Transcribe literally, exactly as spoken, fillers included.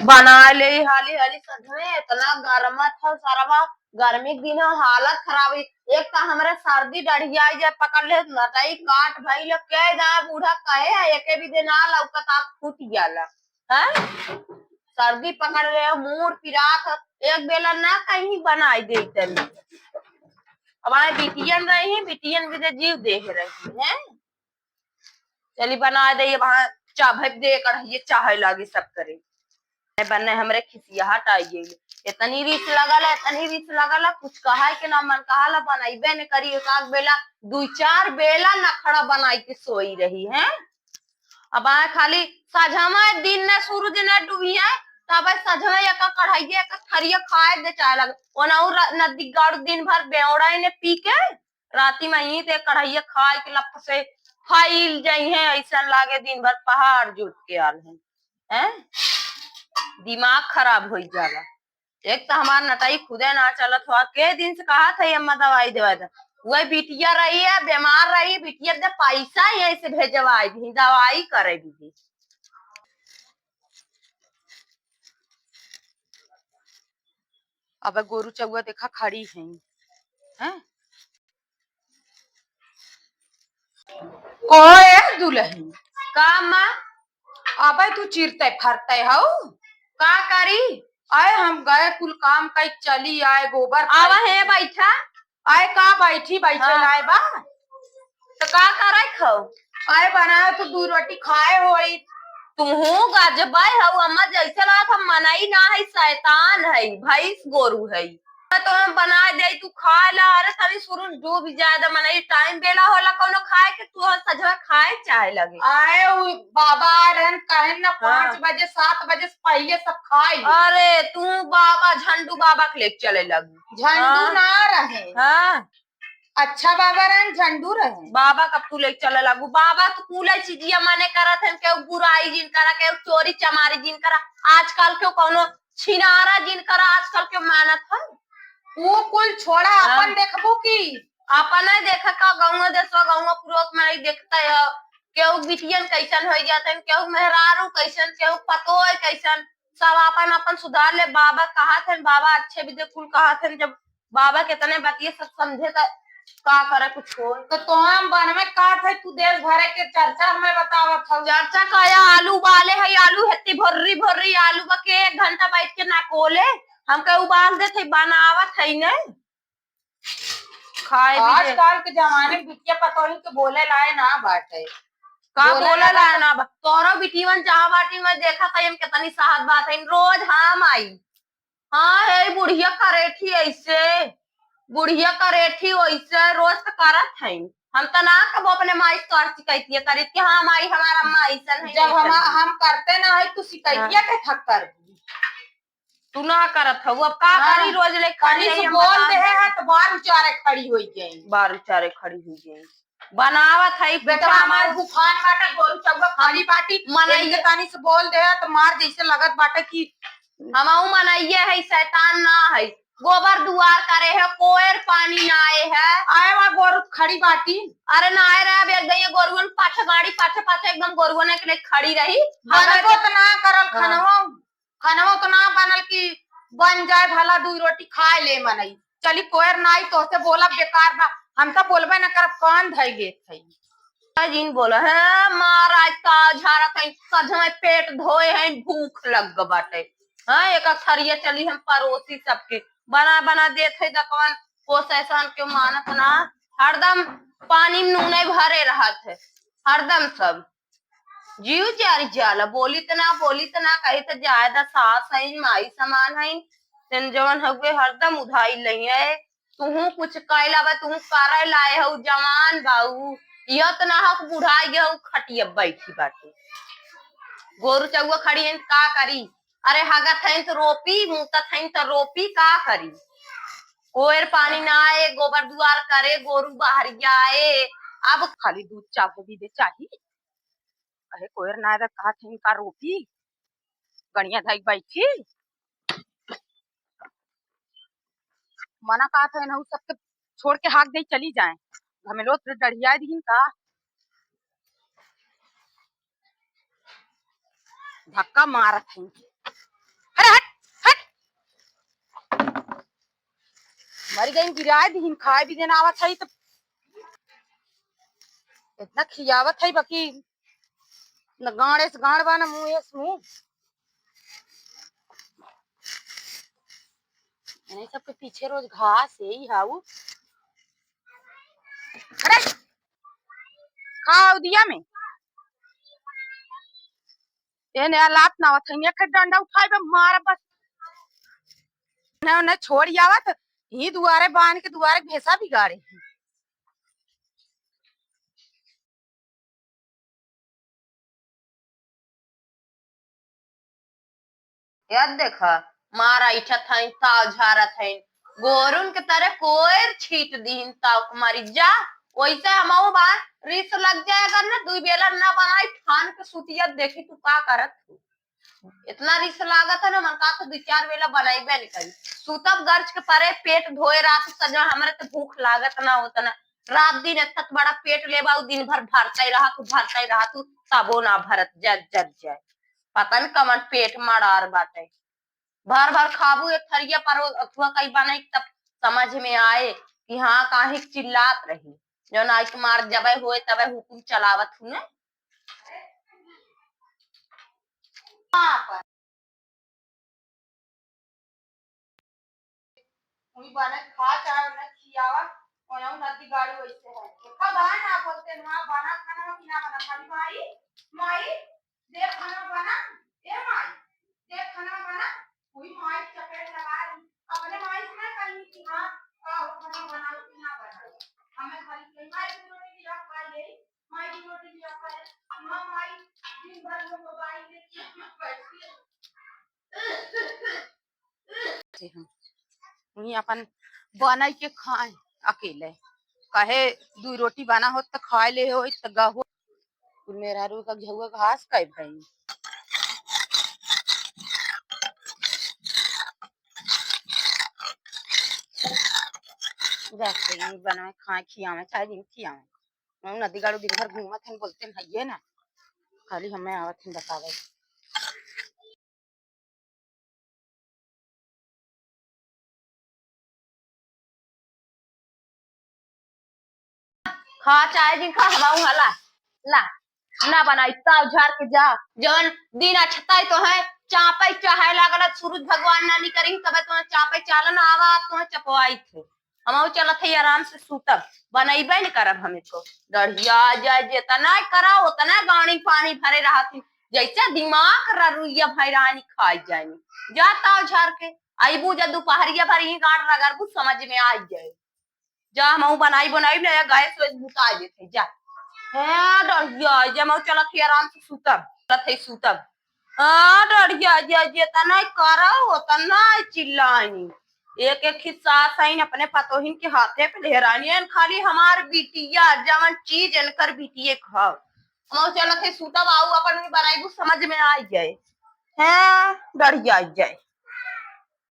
बना ले हाली हाली सजवे, इतना गरमत है सरवा, गर्मी के दिन है, हालत खराब है। एक तो हमरे सर्दी डढ़ियाई जाए, पकड़ ले नटई काट भइल, के ना बूढ़ा कहे है, एके भी दिन आ लौकत आँख फूट जाला, हैं? सर्दी पकड़ ले, मूड़ पिरात, एक बेला ना कहीं बनाई दे तनी। अब आए बिटियन रही, बिटियन भी दे जीव देह रही, हैं? चली बना दे, ये वहाँ चाभे दे, कढ़ाइये चाहे लागी सब करे। बने हमरे खिसियाहट आई गई। इतनी रीस लगल है, इतनी रीस लगल है, कुछ कहा के ना मन कहा ला, बनइबे न करी। एक आध बेला, दुई चार बेला नखड़ा बनाई के सोई रही है। अब आए खाली सझवा दिन न सूरज न डूबी है, तब सझवा एक कढ़ाइये एक थरिया खाए दे चाहे लगे। ओनहु र-, नदी गाड़ू दिन भर बेवड़ा ने पी के राती में ही ते कढ़ाइया खाए के लप से फैल जाई है, ऐसा लागे दिन भर पहाड़ जुट के आल है, हैं? दिमाग खराब हो जाला। एक तो हमार नटाई खुदे ना चलत हुआ, के दिन से कहा था ये अम्मा दवाई देवा दे, वही बिटिया रही है, बीमार रही, बिटिया दे पैसा ही ऐसे भेजवाई दी, दवाई करे दीदी। अब गोरू चौआ देखा खड़ी है, हैं? को ए दुलहिन? का माँ? अबे तू चिरते फरते हऊ? का करी? आए हम गए कुल काम कई चली आए गोबर आवा खाई। है बैठा। आए का बैठी बैठे हाँ। लाए बा? तो का करे खाऊ? आए बनाए तो दू रोटी खाए होई। तुहू गजबाई हऊ अम्मा, जैसे लागत हम मनई ना है, शैतान है, भैंस गोरू है। तो हम बनाए दे, तू खाए ला। अरे तनी सुरुन डूब जाए द, मनई टाइम बेला होला कौनो खाए के, तू सजवा खाए चाहे लगे। आए उ बाबा आ रहन, कहन ना हाँ। पाँच बजे, सात बजे से पहले सब खाए ले। अरे तू बाबा झंडू बाबा के लेके चले लगू। झंडू हाँ। ना रहे। हाँ। अच्छा बाबा रहन, झंडू रहन। बाबा कब तू लेके चले लगू? बाबा तो कुल चिजिया मने करत हन, केहू बुराई जिन करा, केहू चोरी चमारी जिन करा। आजकल के कौनो छिनारा जिन करा, आजकल के मानत हन। वो कुल छोड़ा, हाँ। अपन देखबू की? अपन नहीं देखे का, गौवा देसवा, गौवा पुरोक में नहीं देखता है। केहू बिटियन कैसन हो जात हन, केहू मेहरारू कैसन, केहू पतोय कैसन, सब अपन अपन सुधार ले। बाबा कहत हन, बाबा अच्छे भी दे कुल कहत हन। जब बाबा के तने बतिये सब समझे त का करे कुछ हो। तो तोहम बनवे का थे, तू देश भरे के चर्चा हमें बतावत हऊ। चर्चा का या आलू उबाले है, आलू हेती भर्री भर्री आलू बा के एक घंटा बैठ के ना कोले, हमके उबाल देत है, बनावत है ने। खाए भी दे। आजकल के जमाने में बिटिया पतोही के बोले लाए ना बाटे। का बोले बोले लाए ना बा? तोरो बिटिवन जहाँ बाटी में देखा कहीं हम कितनी सहत बात है, रोज हम आई। हाँ, हे बुढ़िया करेठी ऐसे, बुढ़िया करेठी वैसे रोज तो करत है। हम तो ना कबो अपने माई से तोर शिकायतिया करी कि हाँ माई हमारा अम्मा ऐसन है, जब हम, ऐसन है। हम करते ना है, तू शिकायतिया हाँ। के थक कर दी। तू ना करत हऊ, अब का हाँ। करी, रोज ले खड़ी तनी से है, हम बोल बता दे दे। है तो बार उचारे खड़ी होई गई। बार उचारे खड़ी हुई गई। बनावत है बेटा, कुछ हमार हमार बुखान बाटे, गोरू चौवा खड़ी बाटी, मनई इनके तनी से बोल दे है तो मार जैसे लगत बाटे कि हमहू मनइये है, शैतान ना है। गोबर दुआर करे है, कोयर पानी ना आए है। आए वा गोरू खड़ी बाटी। अरे ना आए रहे, अब एक गइया गोरुअन पाछे गाड़ी पाछे पाछे एकदम गोरुअन के लिए खड़ी रही। बरको तो ना करल हाँ। खनवा। खनवा तो ना बनल कि बन जाए भला, दुई रोटी खाए ले मनई। चली कोयर नाई, तोसे बोलब बेकार बा, हम तो बोलबे न करब, कान धई लेत हई। जिन बोला है, मार आज का झारत है, सझवे पेट धोए हैं, भूख लग बाटे। हाँ, एक थरिया चली हम परोसी सबके, बना बना देत है दकवन, पोसे सन के मानत ना, हरदम पानी में नूने भरे रहत है, हरदम सब। जीव जारी जाला, बोली त ना, बोली त ना, कही त जाए दा, सास हईन, माई समान हईन, तेन जवन हउए हरदम उधाई लइहे। तुहू कुछ कइला बा, तुहू करे लाए हऊ, जवान बाऊ, यह त ना हक बुढ़ाई गए हऊ, खटिया बैठी बाटे। गोरू चउआ खड़ी हईन, का करी? अरे हगत हईन त रोपी, मूतत हईन त रोपी, का करी? कोयर पानी ना आए, गोबर दुआर करे, गोरू बाहर जाए, अब खाली दूध चाहो भी दे चाही। अहे कोयर ना आवे, कहा थे इनका रोपी, गणिया धाई बैठी। मना कहा थे इनहू सबके छोड़ के हाक दे चली जाए। घमेलो तो डढ़िया दीन का। धक्का मारत है। अरे हट, हट। मर गई, गिराए दिहिन, खाए भी देना आवत है तो इतना खियावत है बाकी न गाड़े से गाड़ बा, न मुँहे से मुँह। इन्हें सबके पीछे रोज घास यही हाउ। अरे, खाओ दिया में। एने अलात ना होत है, एक डंडा उठाए बे मार बस। ने, ने छोड़ आवत, ही दुआरे बांध के दुआरे भैंसा बिगाड़े। याद देखा, मार ऐठत हईन, ताव झारत हईन, गोरुन के तरह कोयर छीट दीन ताव के मारी जा। वैसे हमहू बा, रिस लग जाए अगर ना, दुई बेला ना बनाई, ठान के सुतिया, देखी तू का करत हो। इतना रिस लागत है ना, मन का तो दुई चार बेला बनाइबे नहीं करी। सुतब गर्ज के परे, पेट धोए रात सजवा, हमरे तो भूख लागत ना होत ना। रात दिन इतना बड़ा पेट लेबा, उ दिन भर भरते रहा तू, भरते रहा तू, तबो ना भरत, जर जर जाए। पता न कमन पेट मड़ार बाटे। भर भर खाबू एक थरिया पर अथुआ कई बनाई, तब समझ में आए कि हाँ, काहे चिल्लात रही। जौन आज के मार जबे होए तबे हुकुम चलावत हूँ ने। उही बने खा चाहे उन्हें खियावा, ओनहु नदी गाड़ी वैसे है। देखा बा ना बोलते ना, बना खाना कि ना बना, खाली माई, माई, दे खाना बना, ए माई, दे खाना बना, वही माई चपेट लगा ली। अपने माई से ना कहीं कि हाँ, आओ खाना बनाओ कि ना बनाओ। हमें खाली कहीं माई की रोटी भी रख पाई गई, माई की रोटी भी रख पाई। हाँ माई, दिन भर में मोबाइल लेके बैठी है। से हम वहीं अपन बनाई के खाए अकेले। कहे दुई रोटी बना होत त खाए ले होई त गहो। कुल मेहरारू का घेउआ घास कई भई। जाते हैं बनाए खाए खियावे चाहे दिन खियावे। हम नदी गाड़ू दिन भर घूमत हैं बोलते हैं हइये ना। खाली हमें आवत हैं बतावे। खा चाहे जिन खा, हमाऊ हला, ला, ना बनाई, ताव झार के जा। जवन दिन अछताई तो है, चापे चाहे लागल, सूरज भगवान ना निकरी, तबे तो चापे चालन आवा, तो चपवाई थे। हमहू चलत हई आराम से सूतब, बनइबे न करब हम एको। डढ़िया जाए, जेतना करा ओतना गाड़ी पानी भरे रहत ही, जैसे दिमाग ररुइया भैरानी खाई जाए। जा ताव झार के, अइबू जा दुपहरिया भर ही गाड़ रगड़बू, समझ में आई जाए। जा हमहू बनाई बनाई ले, गैस वैस बुता देत है, जा। हाँ, डढ़िया, जा हमहू चलत हई आराम से सूतब, चलत हई सूतब। हाँ, डढ़िया, जे जेतना करा, ओतना चिल्लाई। एक एक खिस्सा सही अपने पतोहिन के हाथे पे लहरानी है, खाली हमार बिटिया, जवन चीज इनकर बिटिये खाओ। हमहू चलत हई सूतब, आऊ अपन भी बनाई, समझ में आई जाए। हाँ, डढ़िया जाए।